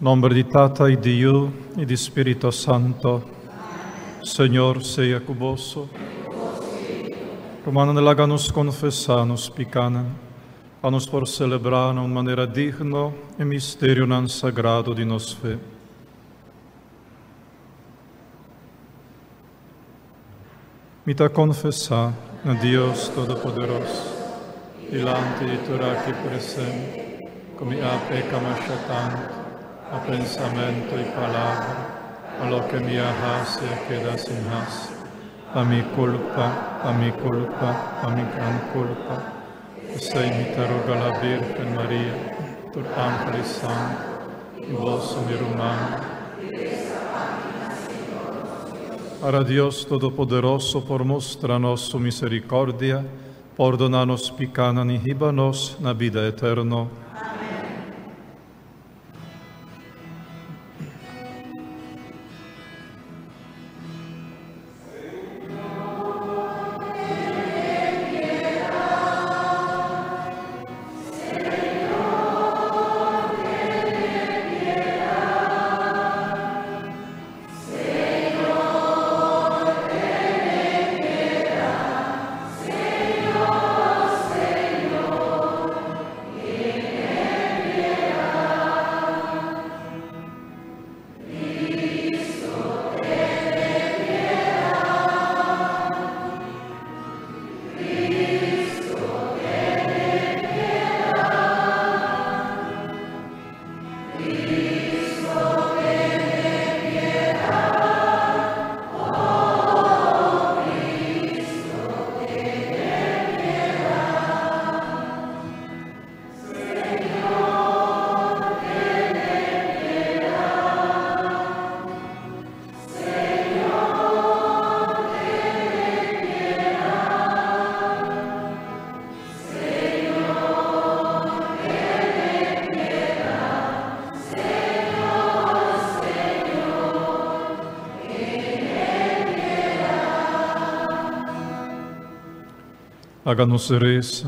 Nomber di Tata y di Yu y di Spirito Santo. Señor sea cu boso. Rumannan, laga nos confesa nos picanan, pa nos por celebra na un manera digno e misterionan sagrado di nos fe. Mi ta confesa na Dios Todopoderoso, dilanti di tur aki presente, cu mi a peca masha tanto, na pensamento y palabra, pa loke mi a haci a keda sin haci. Pa mi culpa, pa mi culpa, pa mi gran culpa. P'esey mi ta roga la Virgen Maria, tur angel y santo, y boso mi rumannan, Para Dios Todopoderoso por mustra nos su misericordia, pordona nos picanan y hiba nos na bida eterno. Laga nos resa.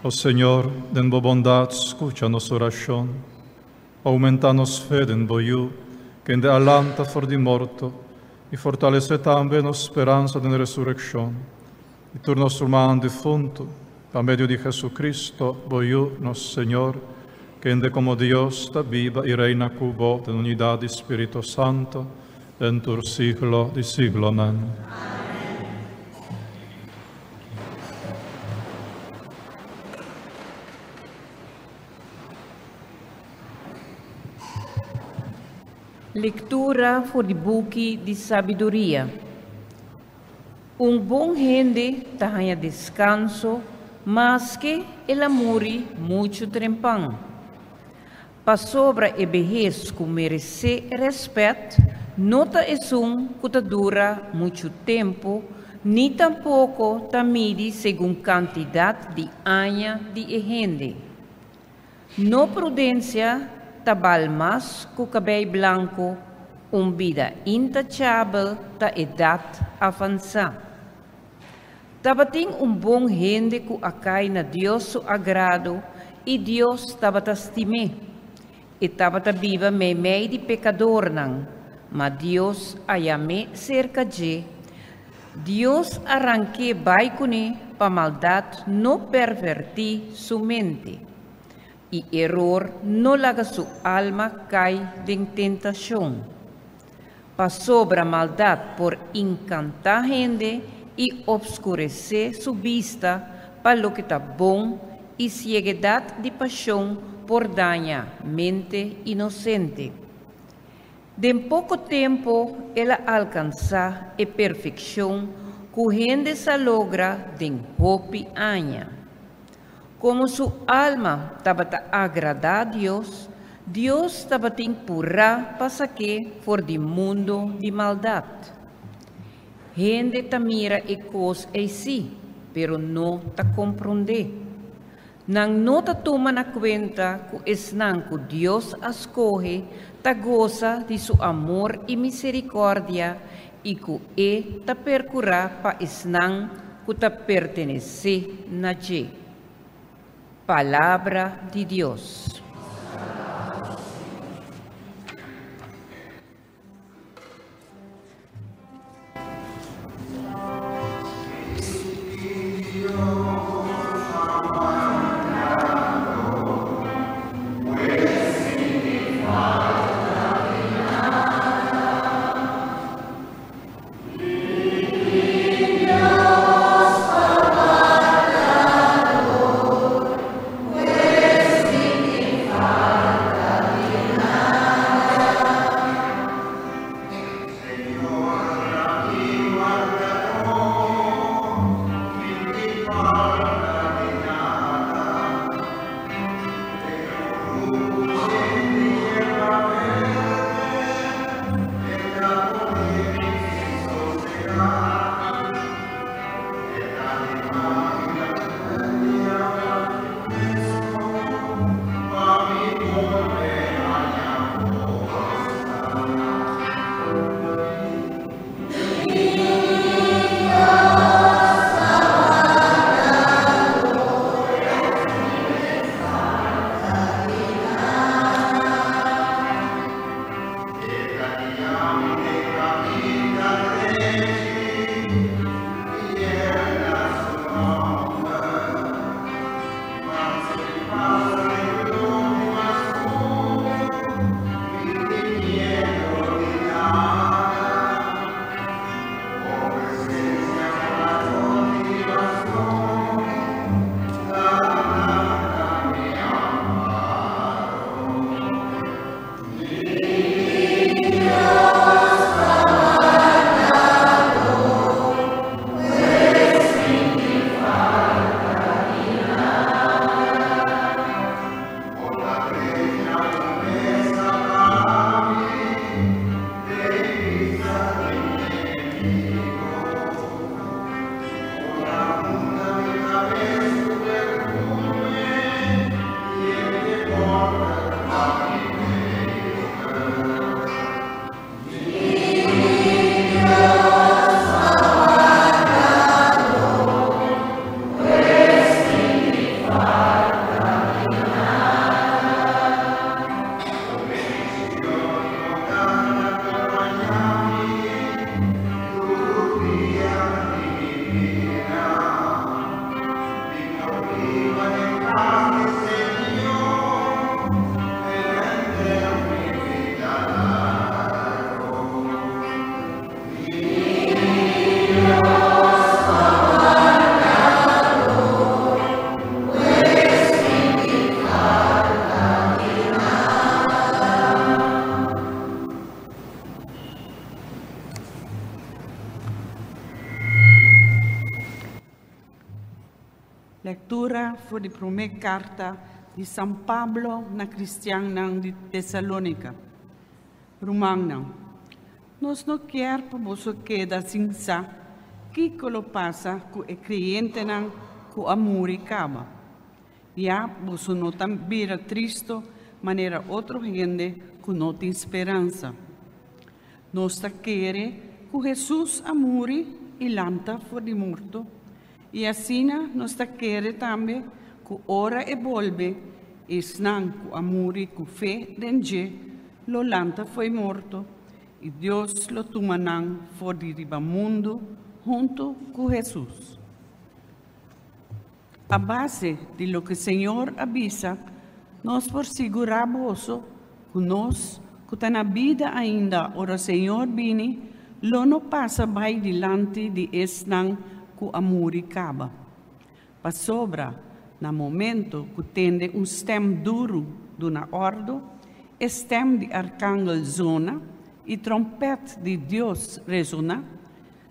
O Señor, den bo bondat skucha nos orashon. Oumentá nos fe den bo Yu, kende a lanta for di morto, i fortalesé tambe nos speransa den resurekshon. I tur nos rumannan difuntu, pa medio di Jesucristo, bo Yu, nos Señor, kende komo Dios ta biba i reina ku bo den unidat di Spirito Santo, den tur siglo di siglonan. Lektura for di buki di Sabiduria. Un bon hende ta haña deskanso maske el a muri muchu trempan. Pasobra e behes ku meresé rèspèt no ta esun ku ta dura muchu tempu ni tampoko ta midi segun kantidat di aña di e hende. No prudensia ta bal mas ku kabei blanku, un bida intachabel ta edat avansá. Tabatin un bon hende ku a kai na Dios su agrado i Dios tabata stim'é. E tabata biba meimei di pekadornan, ma Dios a yam'é serka dje. Dios a rank'é bai kuné pa maldat no pervertí su mente, i eror no laga su alma kai den tentashon. Pasobra maldat por inkantá hende i opskuresé su bista pa loke ta bon i sieguedat di pashon por daña mente inosente. Den poko tempu el a alkansá e perfekshon ku hende sa logra den hopi aña. Komo su alma tabata agradá Dios, Dios tabatin purá pa sak'é for di mundu di maldat. Hende ta mira e kos ei sí, pero no ta komprondé. Nan no ta tuma na kuenta ku esnan ku Dios a skohe ta gosa di su amor i miserikòrdia i ku e ta perkurá pa esnan ku ta pertenesé na dje. Palabra di Dios. Lectura for di promé carta di San Pablo na cristiannan di Tesalonica. Rumannan, nos no kier pa boso keda sin sa kico lo pasa cu e creyentenan cu a muri caba. Ya boso no ta bira tristo manera otro hende cu no tin speransa. Nos ta kere ku Hesus a muri i lanta for di morto, i asina nos ta kere tambe ku ora e bolbe, esnan ku a muri ku fe den dje lo lanta fo'i morto, i Dios lo tuma nan for di riba mundu huntu ku Hesus. A base di loke Señor a bisa, nos por sigurá boso ku nos ku ta na bida ainda ora Señor bini, lo no pasa bai dilanti di esnan ku a muri kaba. Pasobra na momento ku tende un stèm duru duna òrdu, e stèm di arkangel zona i tròmpèt di Dios resoná,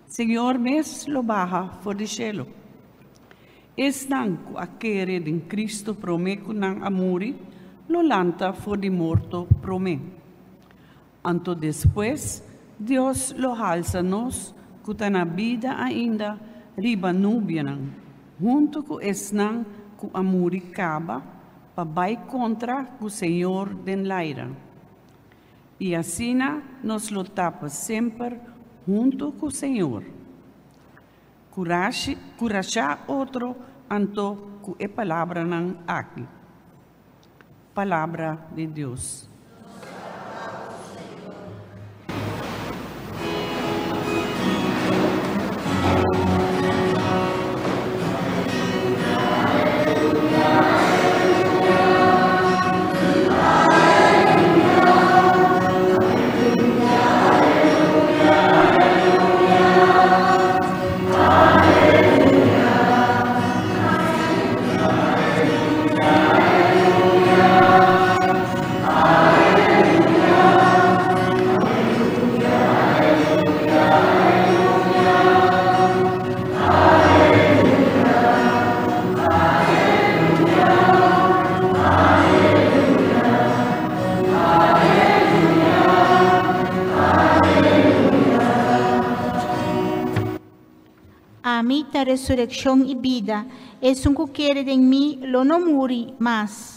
Señor mes lo baha for di shelu. Esnan ku a kere den Cristo promé ku nan a muri, lo lanta for di morto promé. Anto despues Dios lo halsa nos ku ta na bida ainda riba nubianan, huntu ku esnan ku a muri kaba, pa bai kontra ku Señor den laira. I asina nos lo ta pa semper huntu ku Señor. Kurashi, kurashá otro anto ku e palabranan aki. Palabra di Dios. Ami ta resurekshon i bida, esun ku kere den mi lo no muri mas.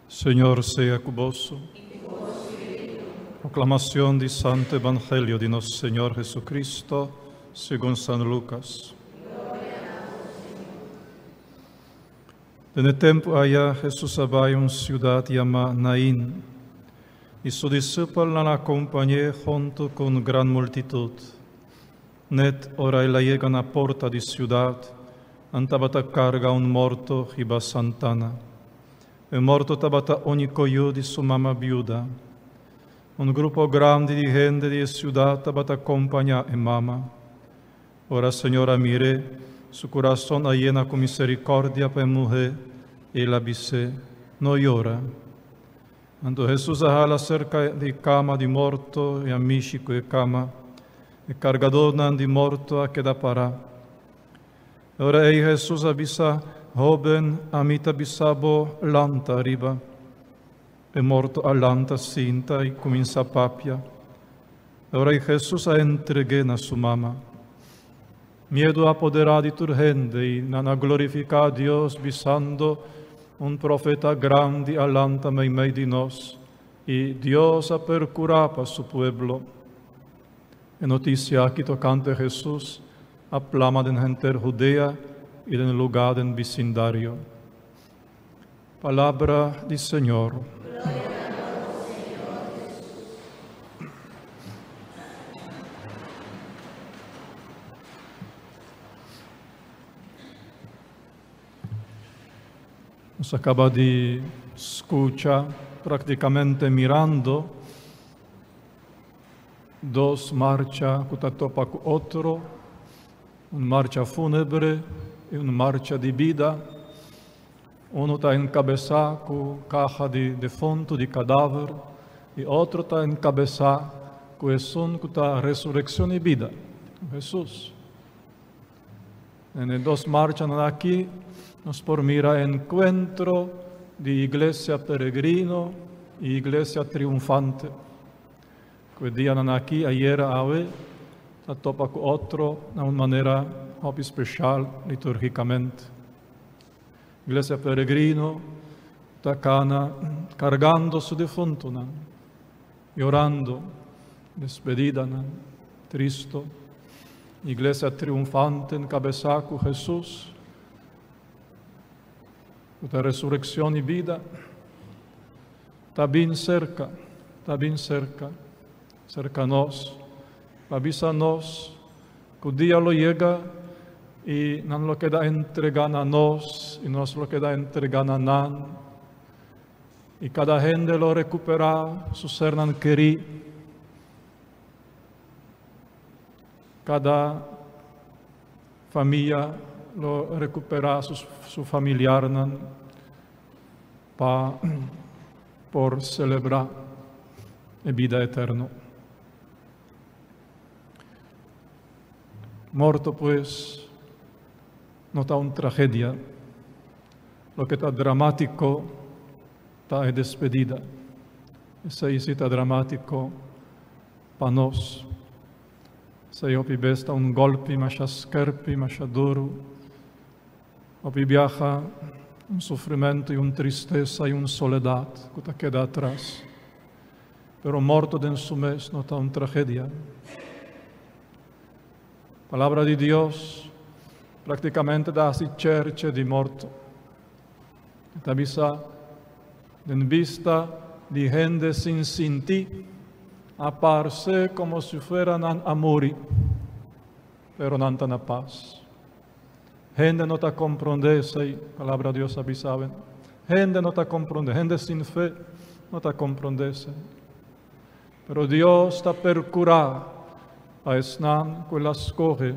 Señor sea cu boso. Proclamación di Santo Evangelio di nos Señor Jesucristo, según San Lucas. Den e tempu aya Hesus a bai un siudat yamá Nain, i su disipelnan a kompañ'é huntu ku un gran multitut. Nèt ora el a yega na porta di siudat, nan tabata karga un morto hiba santana. E morto tabata úniko yu di su mama biuda. Un grupo grandi di hende di e siudat tabata kompañá e mama. Ora Señor a mir'é, su kurason a yena ku miserikòrdia pa e muhé, i el a bis'é, No yora. Anto Hesus a hala serka di kama di morto i a mishi ku e kama. E kargadónan di morto a keda pará. E ora ei Hesus a bisa, Hóben, ami ta bisa bo, lanta ariba. E morto a lanta sinta i kuminsá papia. E ora ei Hesus a entreg'é na su mama. Miedu a apoderá di tur hende i nan a glorifiká Dios, bisando, Un profeta grandi a lanta meimei di nos, i Dios a perkurá pa su pueblo. E notisia aki tokante Hesus a plama den henter Hudea i den lugá den bisindario. Palabra di Señor. Nos a caba di scucha practicamente mirando dos marcha cu ta topa cu otro, un marcha fúnebre y un marcha di bida. Uno ta encabesá cu caha di defuntu, di cadaver, y otro ta encabesá cu esun cu ta resureccion y bida, Jesús. Den e dos marchanan aki nos por mira e encuentro di iglesia peregrino y iglesia triunfante. Cu e dianan aki, ayera, awe, ta topa cu otro na un manera hopi special liturgicamente. Iglesia peregrino ta cana cargando su defuntonan, yorando, despedidanan, tristo. Iglesia triunfante encabeza cu Jesus, cu ta resurreccion y bida, ta bin cerca, ta bin cerca, cerca nos, pa bisa nos Ku dia lo yega i nan lo keda entregá na nos i nos lo keda entregá na nan. I kada hende lo rekuperá su sernan kerí. Kada famia lo rekuperá su, su familiarnan pa por selebrá e bida eterno. Morto, pues, no ta un tragedia. Loke ta dramátiko ta e despedida. Esei si ta dramátiko pa nos. Esei hopi bes ta un gòlpi masha skèrpi, masha duru. Hopi biaha un sufrimentu i un tristesa i un soledat ku ta keda atras. Pero morto den su mes no ta un tragedia. Palabra di Dios práktikamente ta hasi cherche di morto. E ta bisa, Den bista di hende sin sinti, a parse komo si fuera nan a muri, pero nan ta na pas. Hende no ta komprondé esei, Palabra Dios a bisa awe. Hende no ta komprondé, hende sin fe no ta komprondé esei. Pero Dios ta perkurá pa esnan ku el a skohe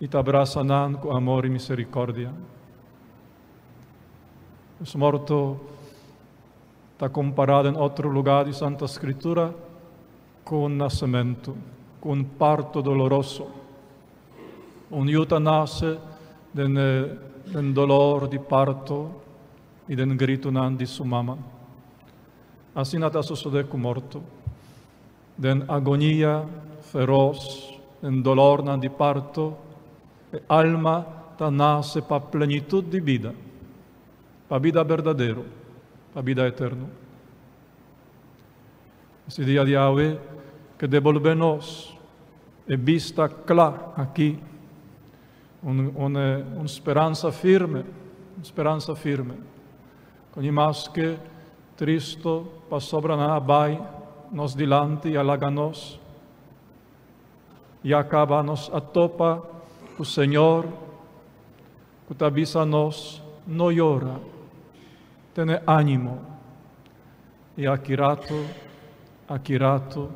i ta brasa nan ku amor i miserikòrdia. Es morto ta kompará den otro lugá di Santa Skritura ku un nasementu, ku un parto doloroso. Un yu ta nase den den dolor di parto i den gritunan di su mama. Asina ta sosodé ku morto. Den agonia feros, den dolornan di parto, e alma ta nase pa plenitut di bida, pa bida berdadero, pa bida eterno. Ese dia di awe ke debolbé nos e bista kla aki, un un un speransa firme, un speransa firme. Ku ni maske tristo pasobra nan a bai nos dilanti i a laga nos, ya kaba nos a topa ku Señor ku ta bisa nos, No yora, tene ánimo. I aki rato, aki rato,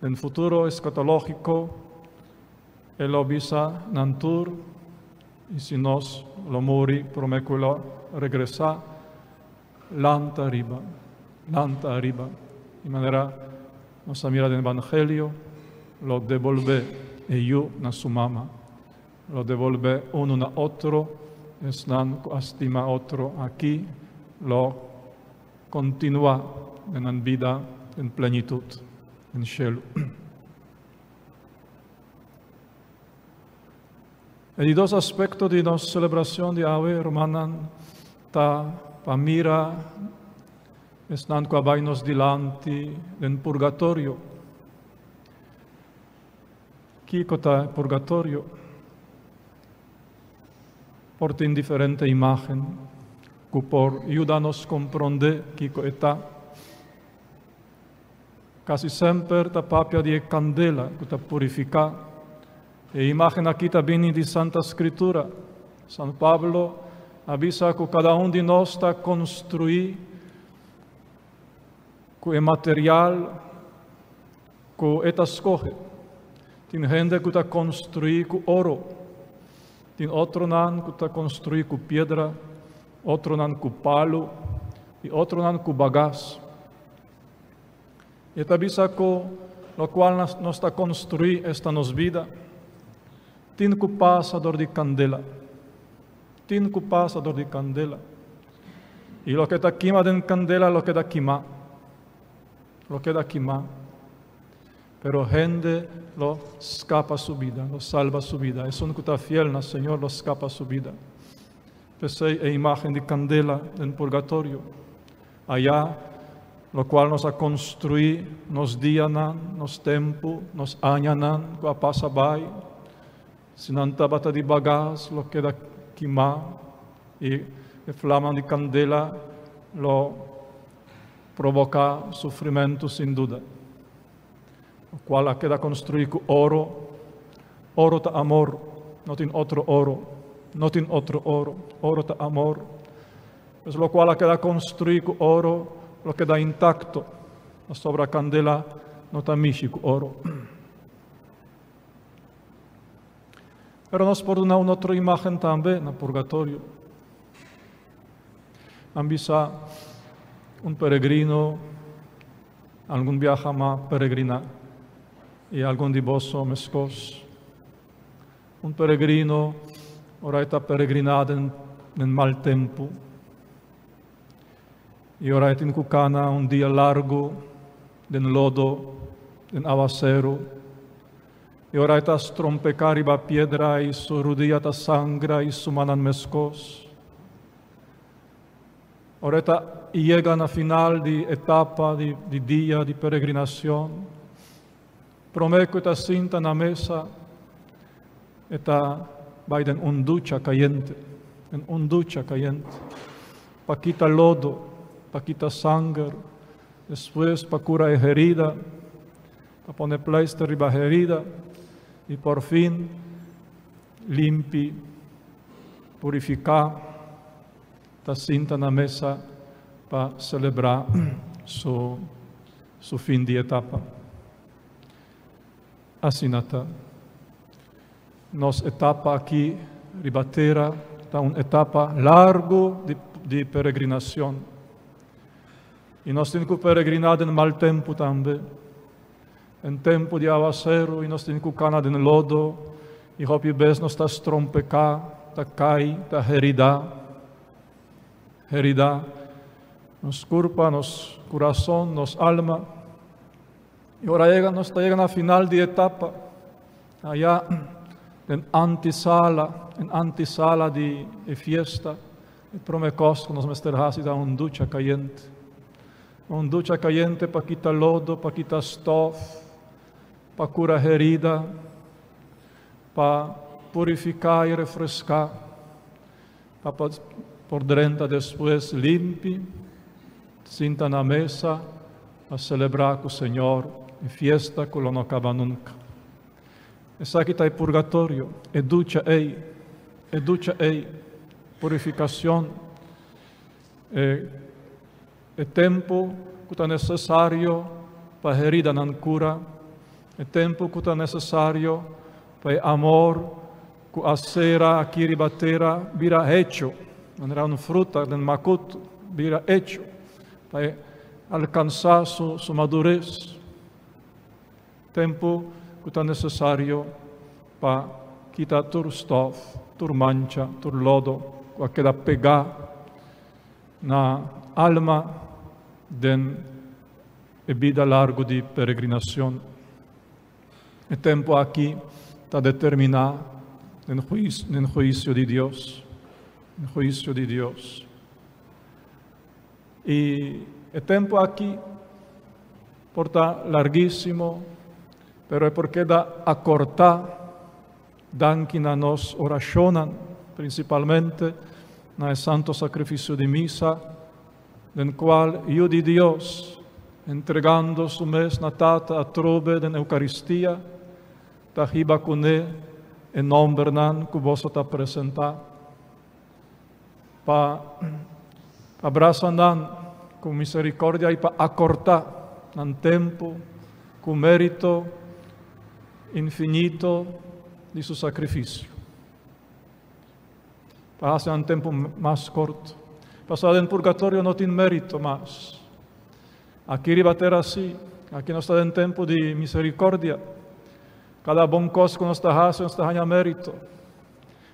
den futuro eskatológiko, e lo bisa nan tur, I si nos lo muri promé ku lo regresá, lanta ariba, lanta ariba. Di manera nos a mira den Evangelio, lo debolbé e yu na su mama, lo debolbé unu na otro, esnan ku a stima otro aki lo kontinuá den nan bida den plenitut den shelu. E di dos aspekto di nos selebrashon di awe, rumannan, ta pa mira esnan ku a bai nos dilanti den purgatorio. Kiko ta e purgatorio? Por tin diferente imágen ku por yuda nos komprondé kiko e ta. Kasi semper ta papia di e kandela ku ta purifiká. E imágen aki ta bini di Santa Skritura. San Pablo a bisa ku kada un di nos ta konstruí ku e material ku e ta skohe. Tin hende ku ta konstruí ku oro, tin otronan ku ta konstruí ku piedra, otronan ku palu i otronan ku bagas. E ta bisa ku lokual nos ta konstruí, esta nos bida, tin ku pasa dor di kandela. Tin ku pasa dor di kandela. I loke ta kima den kandela lo keda kimá. Lo keda kimá. Pero hende lo skapa su bida, lo salba su bida. Esun ku ta fiel na Señor lo skapa su bida. P'esei e imágen di kandela den purgatorio. Ayá, lokual nos a konstruí nos dianan, nos tempu, nos añanan ku a pasa bai, si nan tabata di bagas lo keda kimá i e flaman di kandela lo proboká sufrimentu sin duda. Lokual a keda konstruí ku oro, oro ta amor, no tin otro oro, no tin otro oro, oro ta amor. Pues lokual a keda konstruí ku oro lo keda intakto, pasobra kandela no ta mishi ku oro. Pero nos por duna un otro imágen tambe na purgatorio. Nan bisa un peregrino algun biaha ma peregriná i algun di boso meskos. Un peregrino ora e ta peregriná den. den mal tempu. I ora e tin ku kana un dia largu den lodo, den awaseru. I ora e ta strompeká riba piedra i su rudia ta sangra i su mannan meskos. Ora e ta yega na final di etapa di di dia di peregrinacion, prome cu e ta sinta na mesa, e ta bay den un ducha cayente, den un ducha cayente, pa kita lodo, pa kita sanger, despues pa cura e herida, pa pone pleister riba herida, y por fin limpi, purifica. Ta sinta na mesa pa selebrá su su fin di etapa. Asina ta. Nos etapa aki riba tera ta un etapa largu di di peregrinacion. I nos tin cu peregriná den mal tempu tambe. Den tempu di awaseru i nos tin cu cana den lodo i hopi bes nos ta strompecá, ta cai, ta heridá. Heridá nos curpa, nos curason, nos alma. I ora yega nos ta yega na final di etapa, aya den antisala, den antisala di e fiesta, e prome cos cu nos mester haci ta un ducha cayente. Un ducha cayente pa kita lodo, pa kita stof, pa cura herida, pa purifica y refresca, pa por drenta despues limpi, sinta na mesa pa celebra cu Señor e fiesta cu lo no caba nunca. Esaki ta e purgatorio, e ducha ey, e ducha ey, purificacion, e E tempu ku ta nesesario pa heridanan kura, e tempu ku ta nesesario pa e amor ku a sera aki riba tera bira hecho, manera un fruta den makut bira hecho, pa e alkansá su su madures. Tempu ku ta nesesario pa kita tur stòf, tur mancha, tur lodo ku a keda pegá Na alma den e bida largu di peregrinacion. E tempo aki ta determiná den den huicio di Dios, den huicio di Dios. I e tempo aki por ta larguísimo, pero e por keda acortá Danki na nos orashonnan, prinsipalmente na e Santo Sakrifisio di Misa, den kual Yu di Dios, entregando Su mes na Tata atrobe den Eukaristia, ta hiba kuné e nòmbernan ku boso ta presentá, pa abrasa nan ku miserikòrdia i pa akortá nan tempu ku mérito infinito di su sacrificio. Pa haci nan tempo mas corto. Pasobra den purgatorio no tin merito mas. Aki riba tera si, aki nos ta den tempo di misericordia. Cada bon cos cu nos ta haci nos ta haña merito.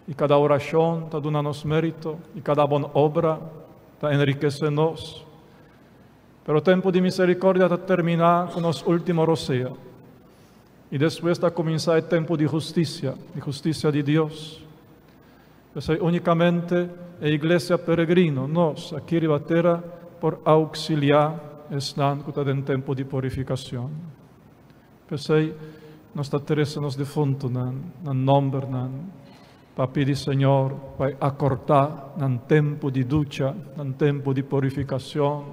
Y cada oracion ta duna nos merito y cada bon obra ta enriquece nos. Pero tempo di misericordia ta termina cu nos ultimo rosea. I despues ta kuminsá e tempu di hustisia, di hustisia di Dios. P'esei únikamente e iglesia peregrino, nos, aki riba tera, por auxiliá esnan ku ta den tempu di purifikashon. P'esei nos ta trese nos defuntunan, nan nòmbernan, pa pidi Señor pa e akortá nan tempu di ducha, nan tempu di purifikashon,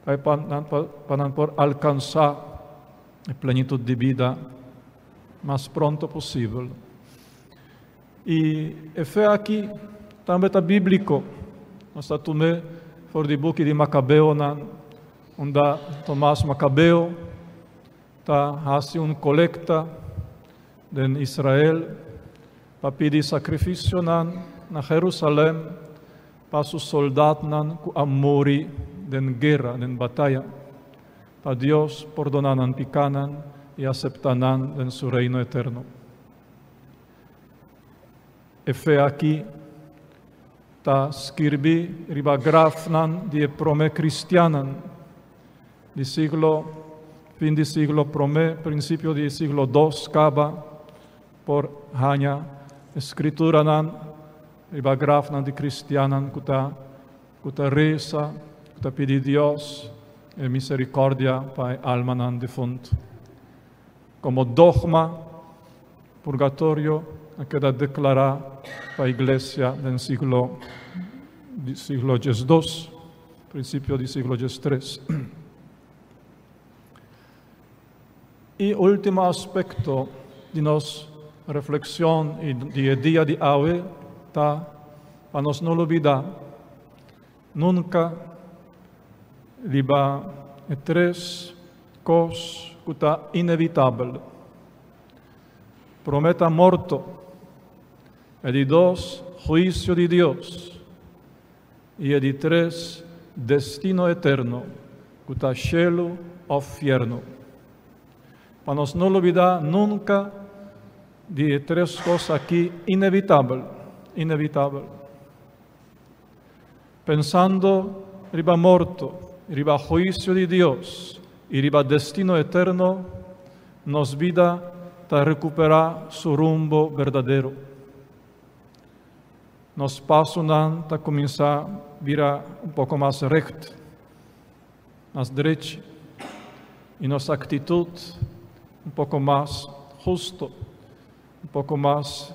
pa nan por alkansá e plenitud di bida mas pronto posibel. I e fe aki tambe ta bíbliko. Nos ta tum'é for di buki di Makabeonan, unda Tomas Makabeo ta hasi un kolekta den Israel pa pidi sakrifisionan na Jerusalèm pa su soldatnan ku a muri den guera, den bataya. Pa Dios pordoná nan pikánan i aseptá nan den su Reino eterno. E fe aki Ta skirbi riba grafnan di e promé kristiannan di siglo fin di siglo promé, prinsipio di siglo dos kaba por haña e skrituranan riba grafnan di kristiannan ku ta ku ta resa, ku ta pidi Dios e miserikòrdia pa e almanan difuntu. Komo dogma, purgatorio a keda deklará pa Iglesia den siglo siglo diesdos, prinsipio di siglo diestres. E último aspekto di nos reflekshon i di e dia di awe ta pa nos no lubidá nunka riba e tres kos ku ta inevitabel. Promé ta morto, e di dos, huisio di Dios, i e di tres, destino eterno, ku ta shelu òf fièrnu. Pa nos no lubidá nunka di e tres kos aki inevitabel, inevitabel. Pensando riba morto, riba huisio di Dios i riba destino eterno, nos bida ta rekuperá su rumbo berdadero. Nos pasonan ta kuminsá bira un poko mas règt, mas drechi, i nos aktitut un poko mas husto, un poko mas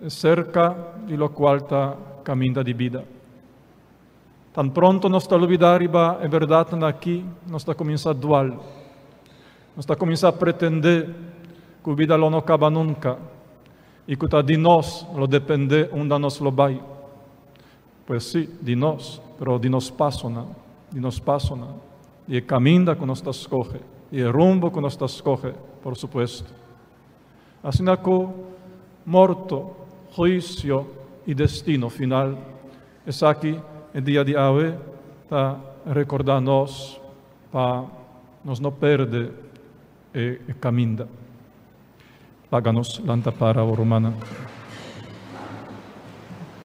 serka di lokual ta kaminda di bida. Tan pronto nos ta lubidá riba e bèrdatnan akí, nos ta kuminsá dual. Nos ta kuminsá pretendé ku bida lo no kaba nunka i ku ta di nos lo dependé unda nos lo bai. Pues sí, di nos, pero di nos pasonan, di nos pasonan, di e kaminda ku nos ta skohe, di e rumbo ku nos ta skohe, por supuesto. Asina ku morto, huisio i destino final, esaki e dia di awe ta rekordá nos pa nos no perde e kaminda. Laga nos lanta para, o rumannan.